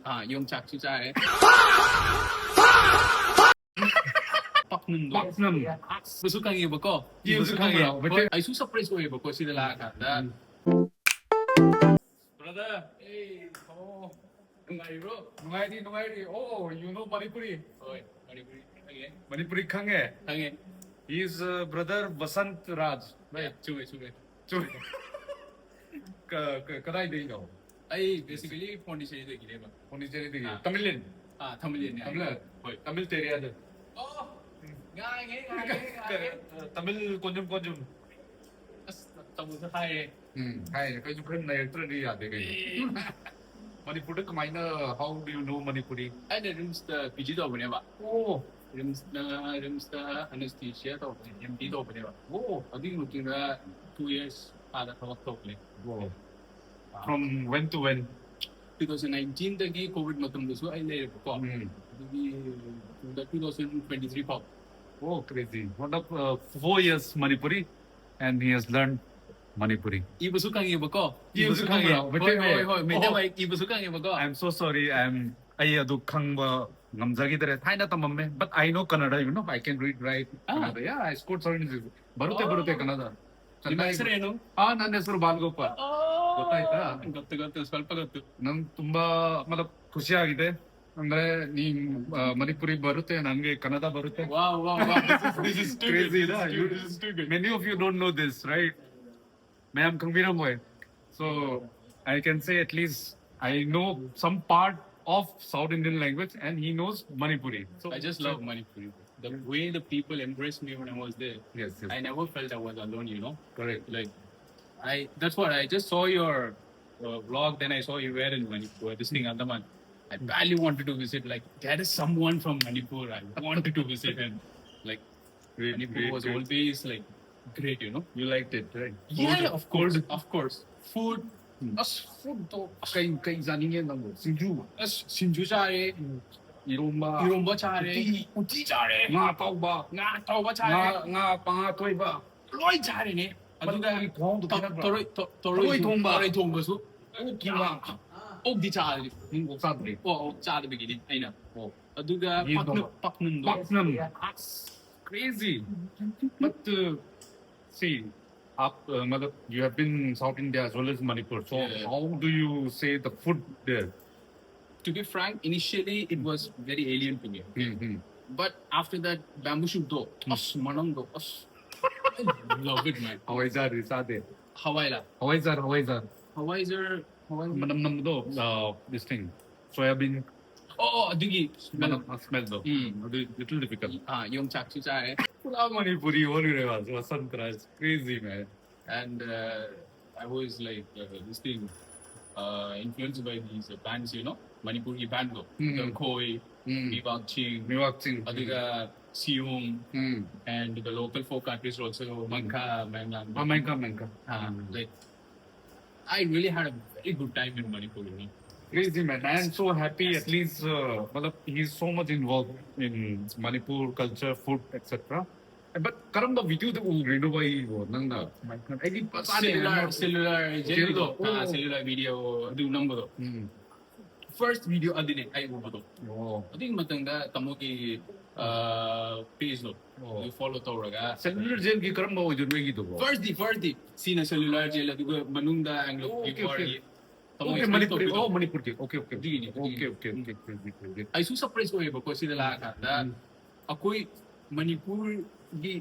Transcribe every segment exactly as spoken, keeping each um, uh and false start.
ꯑꯥ, ꯌꯣꯡꯆꯥꯛꯁꯨ ꯆꯥꯔꯦ꯫ ꯄꯥꯛꯅꯝꯗꯣ꯫ ꯄꯥꯛꯅꯝ꯫ ꯏꯕꯁꯨ ꯈꯪꯉꯦꯕꯀꯣ꯫ ꯏꯕꯁꯨ ꯏꯕꯁꯨ ꯈꯪꯉꯦ꯫ ꯈꯪꯕ꯭ꯔꯥ? ꯃꯩꯇꯩ- ꯍꯣꯏ, ꯑꯩꯁꯨ ꯁꯔꯄ꯭ꯔꯥꯏꯁ ꯑꯣꯏꯌꯦꯕꯀꯣ ꯁꯤꯗ ꯂꯥꯛꯑꯀꯥꯟꯗ꯫ ꯎꯝ꯫ Brother, hey, oh, ꯅꯨꯡꯉꯥꯏꯔꯤꯕ꯭ꯔꯣ? ꯅꯨꯡꯉꯥꯏꯔꯤ, ꯅꯨꯡꯉꯥꯏꯔꯤ꯫ Oh, you know Manipuri? ꯍꯣꯏ, ꯃꯅꯤꯄꯨꯔꯤ ꯈꯪꯉꯦ꯫ ꯃꯅꯤꯄꯨꯔꯤ ꯈꯪꯉꯦ? ꯈꯪꯉꯦ꯫ He is, uh, brother Vasant Raj. ꯍꯣꯏ, ꯆꯨꯝꯃꯦ, ꯆꯨꯝꯃꯦ꯫ ꯆꯨꯝꯃꯦ꯫ ꯀ-, ꯀ-, ꯀꯗꯥꯏꯗꯩꯅꯣ? ꯑꯩ basically ꯄꯣꯟꯗꯤꯆꯦꯔꯤꯗꯒꯤꯅꯦꯕ꯫ ꯄꯣꯟꯗꯤꯆꯦꯔꯤꯗꯒꯤ꯫ ꯑꯥ꯫ ꯇꯃꯤꯜ ꯏꯟ? ꯑꯥ, ꯊꯃꯤꯜ ꯏꯟ꯫ ꯇꯃꯤꯜ? ꯍꯣꯏ꯫ ꯇꯃꯤꯜ ꯇꯦꯔꯤꯌꯥꯗ꯫ ꯑꯣ, ꯉꯥꯡꯉꯦ, ꯉꯥꯡꯉꯦ, ꯉꯥꯡꯉꯦ꯫ ꯀ-, ꯇꯃꯤꯜ ꯀꯣꯟꯖꯝ ꯀꯣꯟꯖꯝ꯫ ꯑꯁ, ꯇꯃꯣꯁꯨ ꯍꯥꯏꯌꯦ꯫ ꯎꯝ, ꯍꯥꯏꯌꯦ꯫ ꯑꯩꯈꯣꯏꯁꯨ ꯈꯔ ꯅꯩꯔꯛꯇ꯭ꯔꯗꯤ ꯌꯥꯗꯦ ꯀꯩꯅꯣ꯫ ꯑꯦ꯫ ꯃꯅꯤꯄꯨꯔꯗ ꯀꯃꯥꯏꯅ, how do you know Manipuri? ꯑꯩꯅ ꯔꯤꯝꯁꯇ ꯄꯤ ꯖꯤ ꯇꯧꯕꯅꯦꯕ꯫ ꯑꯣ꯫ ꯔꯤꯝꯁꯅ, ꯔꯤꯝꯁꯇ ꯑꯦꯅꯦꯁꯊꯤꯁꯤꯌꯥ ꯇꯧꯕꯅꯦ, ꯑꯦꯝ ꯗꯤ ꯇꯧꯕꯅꯦꯕ꯫ ꯑꯣ꯫ ꯑꯗꯨꯒꯤ ꯃꯇꯨꯡꯗ two years ꯑꯥꯗ ꯊꯕꯛ ꯇꯧꯕꯅꯦ꯫ ꯑꯣ꯫ From when to when? Two thousand nineteenꯗꯒꯤ ꯀꯣꯚꯤꯗ ꯃꯇꯝꯗꯁꯨ ꯑꯩ ꯂꯩꯔꯦꯕꯀꯣ꯫ ꯎꯝ꯫ ꯑꯗꯨꯒꯤ two thousand twenty three ꯐꯥꯎ꯫ Oh, crazy. What a, uh, four years Manipuri and he has learned Manipuri. ꯏꯕꯁꯨ ꯈꯪꯉꯦꯕꯀꯣ꯫ ꯏꯕꯁꯨ ꯏꯕꯁꯨ ꯈꯪꯕ꯭ꯔꯥ? ꯈꯪꯉꯦ꯫ ꯃꯩꯇꯩ ꯍꯣꯏ, ꯍꯣꯏ, ꯃꯌꯦꯛ? ꯍꯣꯏ, ꯃꯩꯇꯩ ꯑꯣ꯫ ꯃꯌꯦꯛ ꯏꯕꯁꯨ ꯈꯪꯉꯦꯕꯀꯣ꯫ I am so sorry, I am, ꯑꯩ ꯑꯗꯨ ꯈꯪꯕ ꯉꯝꯖꯈꯤꯗ꯭ꯔꯦ꯫ ꯊꯥꯏꯅ ꯇꯝꯃꯝꯃꯦ, but I know Kannada, you know, I can read, write. Ah. Kannada. Yeah, I scored seventy-six. ಬರುತ್ತೆ, Oh. ಬರುತ್ತೆ ಕನ್ನಡ. ನಿಮ್ಮ ಚೆನ್ನಾಗಿ ಹೆಸರೇನು? ಆ, ನನ್ನ ಹೆಸರು ಬಾಲ್ಗೋಪಾಲ್. Oh. ಗೊತ್ತಾಯ್ತಾ? ಗೊತ್ತು, ಗೊತ್ತು, ಸ್ವಲ್ಪ ಗೊತ್ತು. ನಂಗೆ ತುಂಬಾ, ಮತ್ಲಬ್, ಖುಷಿ ಆಗಿದೆ. ಅಂದ್ರೆ, ನೀನ್, ಆ, ಮಣಿಪುರಿ ಬರುತ್ತೆ, ನಂಗೆ ಕನ್ನಡ ಬರುತ್ತೆ. Wow, wow, wow. This is, this is too Crazy, good. This is too, this is too good. Many of you don't know this, right? मैं हम खंगबीरम है। So, I can say at least I know some part of South Indian language and he knows Manipuri. So, I just love Manipuri. The way the people embraced me when I was there, Yes, yes. I never felt I was alone, you know? Correct. Like, I, that's what I just saw your, uh, vlog, then I saw you were in Manipur, this thing, Andaman. I badly wanted to visit, like, there is someone from Manipur I wanted to visit, and, like, Great, Manipur great, was great. Always, like, great, you know? You liked it, right? Yeah, food? Yeah, of course, of course. Food. Hmm. ꯑꯁ, foodꯇꯣ, ꯑꯁ, ꯀꯩ, ꯀꯩ ꯆꯥꯅꯤꯡꯉꯦ ꯅꯪꯕꯨ? ꯁꯤꯡꯖꯨ? ꯑꯁ, ꯁꯤꯡꯖꯨ ꯆꯥꯔꯦ꯫ ꯏꯔꯣꯝꯕ? ꯏꯔꯣꯝꯕ ꯆꯥꯔꯦ꯫ ꯎꯇꯤ? ꯎꯇꯤ ꯆꯥꯔꯦ꯫ ꯉꯥ ꯑꯇꯥꯎꯕ? ꯉꯥ ꯑꯇꯥꯎꯕ ꯆꯥꯔꯦ꯫ ꯉꯥ, ꯉꯥ, ꯉꯥ ꯑꯇꯣꯏꯕ? ꯂꯣꯏ ꯆꯥꯔꯦꯅꯦ꯫ ꯑꯗꯨꯒ ꯃꯅꯤꯄꯨꯔꯒꯤ ꯈꯨꯍꯥꯎꯗꯣ ꯇ-, ꯈꯦꯠꯅꯕ꯭ꯔꯥ? ꯊꯔꯣꯏ, ꯊ-, ꯊꯔꯣꯏ ꯊꯔꯣꯏ ꯊꯣꯡꯕ? ꯊꯣꯡꯕ꯫ ꯊꯔꯣꯏ ꯊꯣꯡꯕꯁꯨ꯫ ꯑꯣ, ꯀꯤꯝꯕꯥꯞ꯫ ꯑꯣꯛꯇꯤ ꯆꯥꯗ꯭ꯔꯤ꯫ ꯅꯪ ꯑꯣꯛ ꯆꯥꯗ꯭ꯔꯤ? ꯑꯣ, ꯑꯣꯛ ꯆꯥꯗꯕꯒꯤꯅꯤ ꯑꯩꯅ꯫ ꯑꯣ. ꯑꯗꯨꯒ ꯌꯦꯟ ꯄꯥꯛꯅꯝ ꯊꯣꯡꯕ. ꯄꯥꯛꯅꯝꯗꯣ. ꯄꯥꯛꯅꯝ. Crazy. But uh, see, up, uh, मतलब, you have been South India as well as Manipur. So Yeah. How do you say the food there? To be frank, initially it was very alien to me. Mm-hmm. But after that, bamboo shoot though, as manang though, as I love it, man. Hawaijar is there. Hawaii la. Hawaijar, Hawaijar. Hawaijar, Hawaijar. Manam nam do, uh, this thing. Soya bean. Oh, ꯑꯗꯨꯒꯤ Manam smell do. Mm. Little difficult. ꯑꯥ, ꯌꯣꯡꯆꯥꯛꯁꯨ ꯆꯥꯔꯦ. Pura Manipuri ꯍꯣꯜꯂꯨꯔꯦꯕ ꯋꯥꯁꯟꯇ꯭ꯔꯥ. It's crazy, man. And uh, I was like uh, this thing uh, influenced by these uh, bands, you know, Manipuri band though. Mm. The Khoi, Mm. Miwak Ching, Miwak Ching. Aduga Sium, Mm. and the local folk artists also, Mangkha, Manglang. Ah, Mangkha, Mangkha. Uh, like, I really had a very good time in Manipur, you know. Crazy, man. I am so happy. At least uh, मतलब, he's so much involved in Manipur culture, food, et cetera. But ꯀꯔꯝꯕ video ꯗ ꯎꯈ꯭ꯔꯤꯅꯣ ꯚꯥꯏ? ꯅꯪꯅ ꯑꯩꯗꯤ ꯄꯥꯛ ꯆꯥꯗꯦ. Cellular, cellular, Jail ꯗꯣ? ꯑꯥ, cellular video ꯑꯗꯨ ꯅꯝꯕꯗꯣ. ꯎꯝ. First video ꯑꯗꯨꯅꯦ ꯑꯩ ꯎꯕꯗꯣ. ꯑꯣ. ꯑꯗꯨꯒꯤ ꯃꯇꯨꯡꯗ ꯇꯥꯃꯣꯒꯤ page ꯗꯣ ꯑꯣ. ꯑꯗꯨ follow ꯇꯧꯔꯒ. Cellular jail ꯒꯤ ꯀꯔꯝꯕ ꯑꯣꯏꯗꯣꯏꯅꯣ ꯅꯣꯏꯒꯤꯗꯨꯕꯣ? First ꯗꯤ, first ꯗꯤ ꯁꯤꯅ cellular jail, ꯑꯗꯨꯒ ꯃꯅꯨꯡꯗ Anglo Okay, okay. War ꯒꯤ ꯇꯥꯃꯣ Okay, explain ꯃꯅꯤꯄꯨꯔꯤ. ꯇꯧꯕꯤꯗꯣ. ꯑꯣ, ꯃꯅꯤꯄꯨꯔꯒꯤ. Okay, okay, okay. ꯑꯗꯨꯒꯤꯅꯤ, Okay, okay, okay, okay, okay. ꯑꯩꯁꯨ surprise ꯑꯣꯏꯌꯦꯕꯀꯣ ꯁꯤꯗ ꯂꯥꯛꯑꯀꯥꯟꯗ. ꯎꯝ. ꯑꯩꯈꯣꯏ ꯃꯅꯤꯄꯨꯔꯒꯤ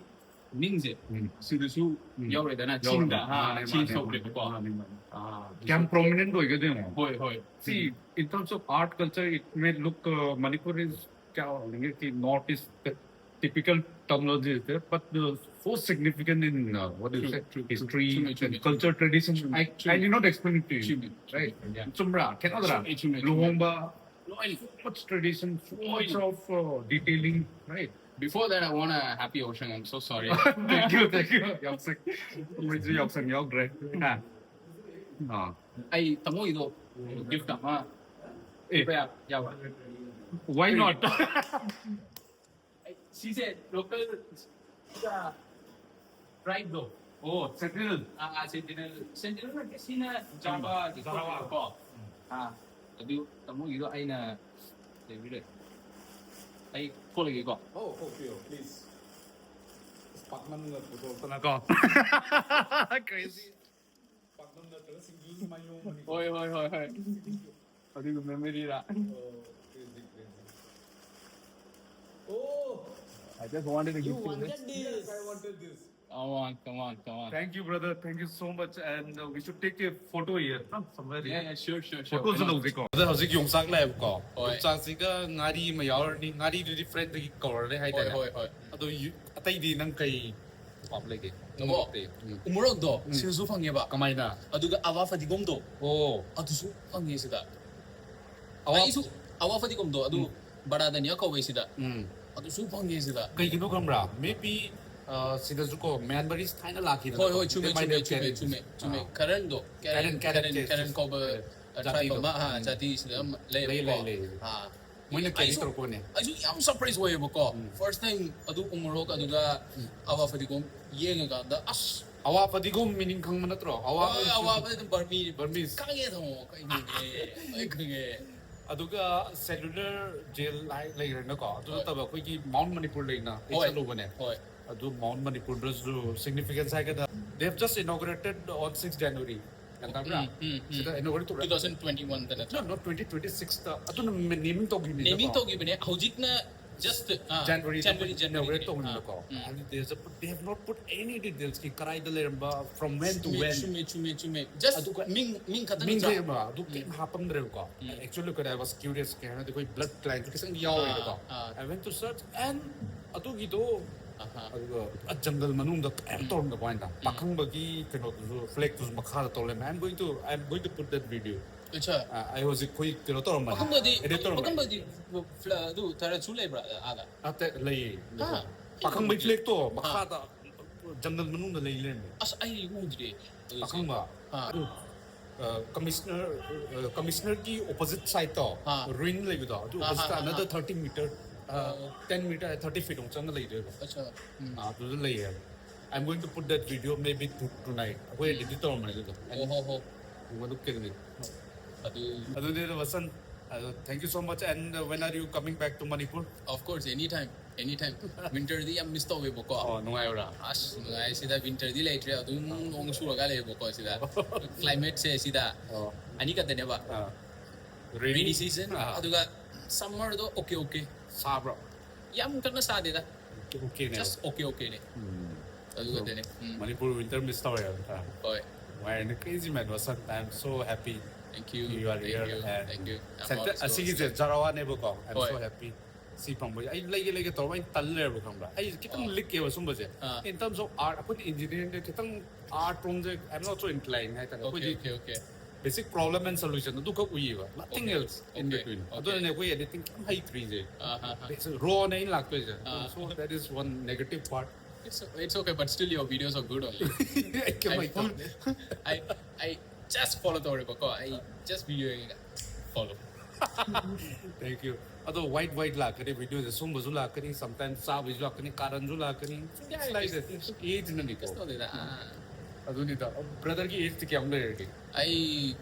ꯅꯤꯡꯁꯦ ꯎꯝ. ꯁꯤꯗꯁꯨ ꯎꯝ. ꯌꯥꯎꯔꯦꯗꯅ. ꯌꯥꯎꯔꯦ. ꯆꯤꯡꯗ, ꯑꯥ, ꯃꯥꯅꯦ, ꯆꯤꯡ ꯃꯥꯅꯦ, ꯊꯣꯛꯈ꯭ꯔꯦꯕꯀꯣ. ꯃꯥꯅꯦ, ꯃꯥꯅꯦ. ꯑꯥ, ꯀꯌꯥꯝ prominent ꯑꯣꯏꯒꯗꯣꯏꯅꯣ? ꯍꯣꯏ, ꯍꯣꯏ. See, in terms of art culture, it may look uh, Manipur is क्या बोलेंगे कि not is the typical terminology is there, but uh, so significant in uh, what do you True, say, true, true. history True, true, and true. Culture tradition. True, I, true. I need not explain it to you. True, true. Right? Yeah. ꯆꯨꯝꯕ꯭ꯔꯥ? ꯈꯦꯠꯅꯗ꯭ꯔꯥ? ꯆꯨꯝꯃꯦ, ꯆꯨꯝꯃꯦ, ꯆꯨꯝꯃꯦ. ꯂꯨꯍꯣꯡꯕ, ꯂꯣꯏ. So much tradition, so much ꯂꯣꯏ. of uh, detailing, right? Before that, I want a happy Yaoshang. I'm so sorry. Thank you, thank you. ꯌꯥꯝ ꯁꯛ ꯃꯣꯏꯁꯨ ꯌꯥꯎꯁꯪ ꯌꯥꯎꯗ꯭ꯔꯦ. ꯍꯥ. ꯑꯥ. ꯑꯩ ꯇꯥꯃꯣꯒꯤꯗꯣ gift ꯑꯃ ꯑꯦ. ꯄꯤꯕ ꯌꯥ- ꯌꯥꯕ꯭ꯔꯥ? Why not? ꯁꯤꯁꯦ local ꯁꯤꯗ tribe ꯗꯣ. Oh, Sentinel. ꯑꯥ, ꯑꯥ, Sentinel. Sentinel ꯅꯠꯇꯦ, ꯁꯤꯅ Java Java. ꯀꯣ. ꯑꯥ, ꯑꯗꯨ ꯇꯥꯃꯣꯒꯤꯗꯣ ꯑꯩꯅ ꯂꯩꯕꯤꯔꯦ꯫ ꯑꯩ ꯊꯣꯛꯂꯒꯦꯀꯣ꯫ Oh, okay, please. ꯄꯥꯛꯅꯝꯒ ꯄꯨꯊꯣꯛꯇꯅ ꯀꯣ꯫ Crazy. ꯄꯥꯛꯅꯝ ꯅꯠꯇ꯭ꯔꯒ ꯁꯤꯡꯖꯨꯁꯨ ꯃꯥꯏ ꯌꯣꯡꯕꯅꯤꯀꯣ꯫ ꯍꯣꯏ ꯍꯣꯏ ꯍꯣꯏ ꯍꯣꯏ꯫ ꯑꯗꯨꯒ memory ꯔꯥ꯫ Oh, crazy, crazy. Oh, I just wanted to You give you this. Wanted yes, this. I wanted this. Come on, come on, come on. Thank you, brother. Thank you so much. And uh, we should take a photo here, huh? Somewhere Yeah, here. Yeah, sure, sure, sure. Photo ꯁꯨ ꯂꯧꯁꯤꯀꯣ꯫ Brother, ꯍꯧꯖꯤꯛ ꯌꯣꯡꯆꯥꯛ ꯂꯩꯌꯦꯕꯀꯣ꯫ ꯍꯣꯏ꯫ ꯌꯣꯡꯆꯥꯛꯁꯤꯒ ꯉꯥꯔꯤ ꯑꯃ ꯌꯥꯎꯔꯅꯤ꯫ ꯉꯥꯔꯤꯗꯨꯗꯤ friend ꯗꯒꯤ ꯀꯧꯔ ꯂꯩ ꯍꯣꯏ ꯍꯥꯏꯇꯥꯔꯦ꯫ ꯍꯣꯏ ꯍꯣꯏ꯫ ꯑꯗꯣ ꯌꯨ- ꯑꯇꯩꯗꯤ ꯅꯪ ꯀꯩ ꯄꯥꯝ ꯂꯩꯒꯦ? ꯇꯥꯃꯣ, ꯃꯣꯔꯣꯛꯇꯤ? ꯎꯝ. ꯎꯃꯣꯔꯣꯛꯇꯣ ꯎꯝ. ꯁꯤꯗꯁꯨ ꯐꯪꯉꯦꯕ꯫ ꯀꯃꯥꯏꯅ? ꯑꯗꯨꯒ ꯑꯋꯥ ꯐꯗꯤꯒꯣꯝꯗꯣ ꯑꯣ꯫ ꯑꯗꯨꯁꯨ ꯐꯪꯉꯦ ꯁꯤꯗ꯫ ꯑꯋꯥ- ꯑꯩꯁꯨ ꯑꯋꯥ ꯐꯗꯤꯒꯣꯝꯗꯣ ꯑꯗꯨ ꯎꯝ. ꯕꯔꯥꯗꯅꯤꯌꯥ ꯀꯧꯋꯦ ꯁꯤꯗ꯫ ꯎꯝ. ꯑꯗꯨꯁꯨ ꯐꯪꯉꯦ ꯁꯤꯗ꯫ ꯀꯩꯒꯤꯅꯣ ꯈꯪꯕ꯭ꯔꯥ? Maybe ꯑ, ꯁꯤꯗꯁꯨ ꯀꯣ Myanmarese ꯊꯥꯏꯅ ꯂꯥꯛꯈꯤꯗꯅ ꯍꯣꯏ ꯍꯣꯏ, ꯆꯨꯝꯃꯦ They might ꯆꯨꯝꯃꯦ have ꯆꯨꯝꯃꯦ carried ꯆꯨꯝꯃꯦ this. ꯆꯨꯝꯃꯦ꯫ ꯑꯥ. ꯀꯔꯟꯗꯣ꯫ ꯀꯔꯟ, ꯀꯔꯟ, ꯀꯔꯟ ꯀꯔꯟ, ꯀꯔꯟ ꯀꯧꯕ ꯖꯥꯇꯤꯗꯣ. tribe ꯑꯃ ꯑꯥ, ꯎꯝ. ꯖꯥꯇꯤꯁꯤꯗ ꯑꯃ ꯂꯩ, ꯂꯩꯌꯦꯕꯀꯣ꯫ ꯂꯩ, ꯂꯩ꯫ ꯑꯥ꯫ ꯃꯣꯏꯅ carry ꯑꯩꯁꯨ- ꯇꯧꯔꯛꯄꯅꯦ꯫ ꯑꯩꯁꯨ ꯌꯥꯝ surprise ꯑꯣꯏꯌꯦꯕꯀꯣ꯫ ꯎꯝ. First time ꯑꯗꯨ ꯎꯃꯣꯔꯣꯛ ꯑꯗꯨꯒ ꯑꯋꯥ ꯐꯗꯤꯒꯣꯝ ꯌꯦꯡꯉꯀꯥꯟꯗ ꯑꯁ꯫ ꯑꯋꯥ ꯐꯗꯤꯒꯣꯝ meaning ꯈꯪꯕ ꯅꯠꯇ꯭ꯔꯣ? ꯑꯋꯥ ꯑꯋꯥ ꯑꯋꯥ ꯐꯗꯤꯒꯣꯝ Burmese꯫ Burmese꯫ ꯈꯪꯉꯦ ꯇꯥꯃꯣ, ꯈꯪꯉꯦ꯫ ꯑꯩ ꯈꯪꯉꯦ꯫ ꯑꯗꯨꯒ cellular jail ꯍꯥꯏ ꯂꯩꯈ꯭ꯔꯦꯅꯀꯣ꯫ ꯑꯗꯨ ꯍꯣꯏ꯫ ꯅꯠꯇꯕ ꯑꯩꯈꯣꯏꯒꯤ Mount Manipur ꯂꯩꯅ ꯑꯩ ꯍꯣꯏ꯫ ꯆꯠꯂꯨꯕꯅꯦ꯫ ꯍꯣꯏ꯫ ꯑꯗꯨ Mount Manipur ꯗꯁꯨ significance ꯍꯥꯏꯒꯗ꯭ꯔꯥ, they have just inaugurated on six January꯫ ꯒ꯭ꯌꯥꯟ ꯇꯥꯕ꯭ꯔꯥ? ꯎꯝ, ꯎꯝ, ꯎꯝ꯫ ꯁꯤꯗ inaugurate ꯇꯧꯔꯦ꯫ Two thousand twenty one ꯗ ꯅꯠꯇ꯭ꯔꯣ? No, not twenty twenty six ꯇ꯫ ꯑꯗꯨꯅ naming ꯇꯧꯈꯤꯕꯅꯤꯅꯀꯣ꯫ Naming ꯇꯧꯈꯤꯕꯅꯦ꯫ ꯍꯧꯖꯤꯛꯅ just ꯑꯥ, January ꯗ January, January inaugurate ꯗꯅꯦ꯫ ꯇꯧꯈꯤꯕꯅꯤꯅꯀꯣ꯫ ꯑꯥ, ꯎꯝ꯫ ꯍꯥꯏꯗꯤ they have put, they have not put any details ꯀꯤ ꯀꯗꯥꯏꯗ ꯂꯩꯔꯝꯕ, from when to ꯆꯨꯝꯃꯦ, when꯫ ꯆꯨꯝꯃꯦ ꯆꯨꯝꯃꯦ ꯆꯨꯝꯃꯦ꯫ Just ꯑꯗꯨꯒ ꯃꯤꯡ ꯃꯤꯡ ꯈꯛꯇ ꯃꯤꯡ ꯅꯠꯇ꯭ꯔꯥ? ꯂꯩꯔꯝꯕ ꯑꯗꯨ ꯀꯩꯝ ꯍꯥꯞꯄꯝꯗ꯭ꯔꯦꯕꯀꯣ꯫ ꯎꯝ꯫ Actually ꯀꯩꯅꯣ, I was curious, ꯀꯩ ꯍꯥꯏꯅꯤ, ꯑꯩꯈꯣꯏ blood line ꯁꯨ ꯈꯤꯇꯪ ꯌꯥꯎꯋꯦꯕꯀꯣ꯫ ꯑꯥ, ꯑꯥ꯫ I went to search and ꯑꯗꯨꯒꯤꯗꯣ ꯑꯍꯥ꯫ ꯑꯗꯨꯒ ꯖꯪꯒꯜ ꯃꯅꯨꯡꯗ ꯀꯩꯝ ꯇꯧꯔꯝꯗꯕ ꯋꯥꯅꯤꯗ꯫ ꯄꯥꯈꯪꯕꯒꯤ ꯀꯩꯅꯣꯗꯨꯁꯨ, flag ꯇꯨꯁꯨ ꯃꯈꯥꯗ ꯇꯧ ꯂꯩꯔꯝꯃꯦ꯫ I am going to, I am going to put that video꯫ ꯑꯠꯆꯥ꯫ ꯑ, ꯑꯩ ꯍꯧꯖꯤꯛ ꯑꯩꯈꯣꯏ ꯀꯩꯅꯣ ꯇꯧꯔꯝꯕꯅꯤ꯫ ꯄꯥꯈꯪꯕꯗꯤ Edit ꯇꯧꯔꯝꯕꯅꯤ꯫ ꯄꯥꯈꯪꯕꯗꯤ fla- ꯑꯗꯨ ꯇꯔꯦꯠꯁꯨ ꯂꯩꯕ꯭ꯔꯥ ꯑꯥꯗ? ꯑꯇꯩ ꯂꯩꯌꯦ꯫ ꯍꯥ? ꯄꯥꯈꯪꯕꯩ flag ꯇꯣ ꯑꯥ꯫ ꯃꯈꯥꯗ ꯖꯪꯒꯜ ꯃꯅꯨꯡꯗ ꯂꯩ ꯂꯩꯔꯝꯃꯦ꯫ ꯑꯁ ꯑꯩ ꯎꯗ꯭ꯔꯤ꯫ ꯄꯥꯈꯪꯕ꯫ ꯑꯥ꯫ ꯑꯗꯨ, ꯑ, commissioner, ꯑ, commissioner ꯒꯤ opposite side ꯇꯣ, ꯑꯥ꯫ ruin ꯂꯩꯕꯗꯣ, ꯑꯗꯨ ꯑꯥ, opposite ꯑꯥ, ꯑꯥ, another ꯑꯥ꯫ thirty meter, ꯑ, ꯑꯣ꯫ ten meter, thirty feet ꯑꯃꯨꯛ ꯆꯪꯉ ꯂꯩꯗꯣꯏꯕ꯫ ꯑꯠꯆꯥ꯫ ꯎꯝ꯫ ꯑ, ꯑꯗꯨꯗ ꯂꯩꯌꯦ꯫ I am going to put that video maybe to, tonight꯫ ꯑꯩꯈꯣꯏ edit ꯇꯧꯔꯝꯕꯅꯦ ꯑꯗꯨꯗꯣ꯫ ꯑꯣ ꯍꯣ ꯍꯣ꯫ ꯑꯗꯨ ꯃꯗꯨ ꯀꯩꯅꯣꯅꯤ꯫ ꯑꯗꯨ ꯑꯗꯨꯗꯤ ꯋꯥꯁꯟ, ꯑꯗꯣ thank you so much, and when are you coming back to Manipur? Of course, anytime, anytime. Winterꯗꯤ ꯌꯥꯝ miss ꯇꯧꯋꯦꯕꯀꯣ. ꯑꯣ, ꯅꯨꯡꯉꯥꯏꯕ꯭ꯔꯥ? ꯑꯁ, ꯅꯨꯡꯉꯥꯏ ꯁꯤꯗ꯫ Winterꯗꯤ ꯂꯩꯇ꯭ꯔꯦ, ꯑꯗꯨꯝ ꯅꯣꯡ ꯆꯨꯔꯒ ꯂꯩꯌꯦꯕꯀꯣ ꯁꯤꯗ. Climateꯁꯦ ꯁꯤꯗ ꯑꯣ, ꯑꯅꯤ ꯈꯛꯇꯅꯦꯕ. ꯑꯥ, Rainy season, ꯑꯥ, ꯑꯗꯨꯒ summerꯗꯣ okay okay. ꯁꯥꯕ꯭ꯔꯣ? ꯌꯥꯝ ꯀꯟꯅ ꯁꯥꯗꯦꯗ, Okay, okay ꯅꯦꯕ. Just okay okayꯅꯦ. ꯎꯝ. ꯑꯗꯨ ꯈꯛꯇꯅꯦ. ꯎꯝ. ꯃꯅꯤꯄꯨꯔ winter miss ꯇꯧꯔꯦ ꯍꯥꯏꯕ ꯇꯥꯔꯦ. ꯍꯣꯏ. ꯅꯨꯡꯉꯥꯏꯔꯦꯅꯦ, crazy man, ꯋꯥꯁꯟ, I am so happy Thank you. you are Thank here you. And Thank you. I'm center also ꯑꯁꯤꯒꯤꯁꯦ ꯖꯥꯔꯥꯋꯥꯅꯦꯕꯀꯣ. I am ꯍꯣꯏ. So happy. ꯁꯤ ꯐꯪꯕꯁꯦ ꯑꯩ ꯂꯩꯒꯦ ꯂꯩꯒꯦ ꯇꯧꯔꯒ ꯑꯩꯅ ꯇꯜ ꯂꯩꯔꯕ, ꯈꯪꯕ꯭ꯔꯥ? ꯑꯩ ꯈꯤꯇꯪ ꯑꯣ. ꯂꯤꯛꯑꯦꯕ ꯁꯨꯝꯕꯁꯦ. ꯑꯥ. In terms of art, ꯑꯩꯈꯣꯏꯅ engineeringꯗ ꯈꯤꯇꯪ art ꯔꯣꯝꯁꯦ I am not so inclined ꯍꯥꯏꯇꯥꯔꯦ. Okay, ꯑꯩꯈꯣꯏꯗꯤ okay, okay. Basic problem and solution ꯑꯗꯨꯈꯛ ꯎꯏꯌꯦꯕ, nothing Okay, else in okay, between. okay. ꯑꯗꯨꯅꯅꯦ ꯑꯩꯈꯣꯏ editing ꯈꯤꯇꯪ ꯍꯩꯇ꯭ꯔꯤꯁꯦ. ꯑꯥ, ꯍꯥ, ꯍꯥ. Rawꯅꯦ ꯑꯩꯅ ꯂꯥꯛꯇꯣꯏꯁꯦ. ꯑꯥ. So that is one negative part. It's, it's okay, but still your videos are good only. I can I, my full, I, I just follow ꯇꯧꯔꯦꯕꯀꯣ. I just video follow. Thank you. ꯑꯗꯣ wide wide ꯂꯥꯛꯀꯅꯤ videoꯁꯦ, ꯁꯨꯝꯕꯁꯨ ꯂꯥꯛꯀꯅꯤ, sometimes ꯆꯥꯕꯩꯁꯨ ꯂꯥꯛꯀꯅꯤ, ꯀꯥꯔꯟꯁꯨ ꯂꯥꯛꯀꯅꯤ. Yeah, It's like it's- this. Ageꯅꯅꯤꯀꯣ. Just know that. ꯑꯥ. ꯑꯗꯨꯅꯤꯗ. Brotherꯒꯤ ageꯇꯤ ꯀꯌꯥꯝ ꯂꯩꯔꯒꯦ? ꯑꯩ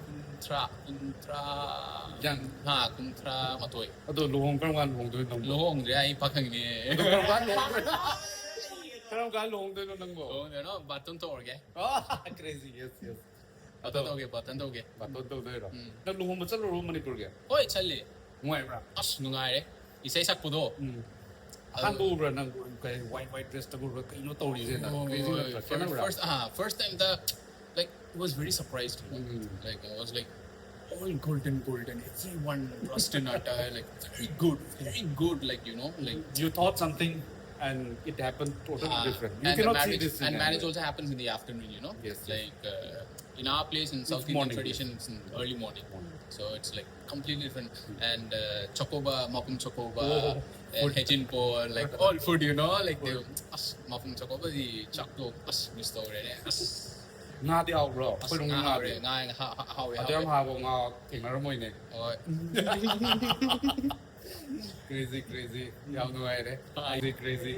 ꯀꯨꯟꯊ꯭ꯔꯥ, ꯀꯨꯟꯊ꯭ꯔꯥ, ꯌꯥꯡ- ꯍꯥ, ꯀꯨꯟꯊ꯭ꯔꯥ ꯃꯥꯊꯣꯏ. ꯑꯗꯣ ꯂꯨꯍꯣꯡ ꯀꯔꯝ ꯀꯥꯟꯗ ꯂꯨꯍꯣꯡꯗꯣꯏꯅꯣ ꯅꯪꯕꯣ? ꯂꯨꯍꯣꯡꯗ꯭ꯔꯦ, ꯑꯩ ꯄꯥꯈꯪꯅꯦ. ꯑꯗꯣ ꯀꯔꯝ ꯀꯥꯟꯗ ꯂꯨꯍꯣꯡꯗꯣꯏꯅꯣ? ꯀꯔꯝ ꯀꯥꯟꯗ ꯂꯨꯍꯣꯡꯗꯣꯏꯅꯣ ꯅꯪꯕꯣ? ꯂꯨꯍꯣꯡꯗꯣꯏꯅꯣ, ꯕꯥꯇꯣꯟ ꯇꯧꯔꯒꯦ. Ah, crazy, yes, yes. ꯕꯥꯇꯣꯟ ꯇꯧꯒꯦ, ꯕꯥꯇꯣꯟ ꯇꯧꯒꯦ. ꯕꯥꯇꯣꯟ ꯇꯧꯗꯣꯏꯔꯣ? ꯎꯝ. ꯅꯪ ꯂꯨꯍꯣꯡꯕ ꯆꯠꯂꯨꯔꯣ ꯃꯅꯤꯄꯨꯔꯒꯤ? ꯍꯣꯏ, ꯆꯠꯂꯦ. ꯅꯨꯡꯉꯥꯏꯕ꯭ꯔꯥ? ꯑꯁ, ꯅꯨꯡꯉꯥꯏꯔꯦ. ꯏꯁꯩ ꯁꯛꯄꯗꯣ. ꯎꯝ. ꯑꯍꯥꯟꯕ ꯎꯕ꯭ꯔꯥ ꯅꯪ? ꯀꯩ white white dressꯇ ꯎꯕ꯭ꯔꯥ? ꯀꯩꯅꯣ ꯇꯧꯔꯤꯁꯦ ꯅꯪ? Crazy ꯅꯠꯇ꯭ꯔꯥ? For ꯈꯦꯠꯅꯕ꯭ꯔꯥ? first, uh, first time the, like, it was very surprised, you know. Mm. Like, I was like, all golden, golden, everyone dressed in attire, like, very good, very good, like, you know, like. You thought something and it happened totally Uh, different. You and the cannot see marriage, this in and marriage anywhere. Also happens in the afternoon, you know. Yes, yes. Like, uh, in our place, in It's South Indian morning, tradition, it's in early morning. Morning. So it's like completely different. And uh, chocoba, mapung chocoba, Oh, and hejin po, like all food, you know, like they, as mapung chocoba, the chakto, as misto already. As ꯉꯥꯗꯤ ꯍꯥꯎꯕ꯭ꯔꯣ? ꯑꯩꯈꯣꯏꯔꯣꯝꯒꯤ ꯉꯥ ꯍꯥꯎꯔꯦ, ꯉꯥꯗꯤ. ꯉꯥ ꯍꯥ- ꯍꯥ- ꯍꯥꯎꯋꯦ, ꯑꯗꯨ ꯌꯥꯝ ꯍꯥꯎꯋꯦ. ꯍꯥꯎꯕ ꯉꯥ ꯊꯦꯡꯅꯔꯝꯃꯣꯏꯅꯦ. ꯍꯣꯏ. Crazy, crazy. ꯌꯥꯝ ꯅꯨꯡꯉꯥꯏꯔꯦ. Crazy, crazy.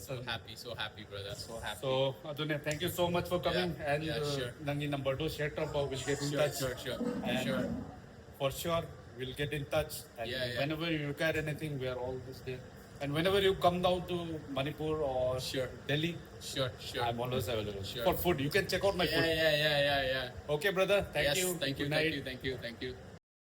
So happy, so happy, brother. So happy. So, ꯑꯗꯨꯅꯦ, thank you so much for coming. Yeah, And yeah, uh, sure. Nang number two, share top, we'll get in Sure, touch. Sure, sure, And sure. For sure, we'll get in touch. And Yeah, yeah. Whenever you require anything, we are always there. And whenever you come down to Manipur or Sure. Delhi, Sure, sure. I'm always available Sure. for food. You can check out my Yeah, food. Yeah, yeah, yeah, yeah. Okay, brother. Thank Yes, you. Thank you, Good thank night. you, thank you, thank you.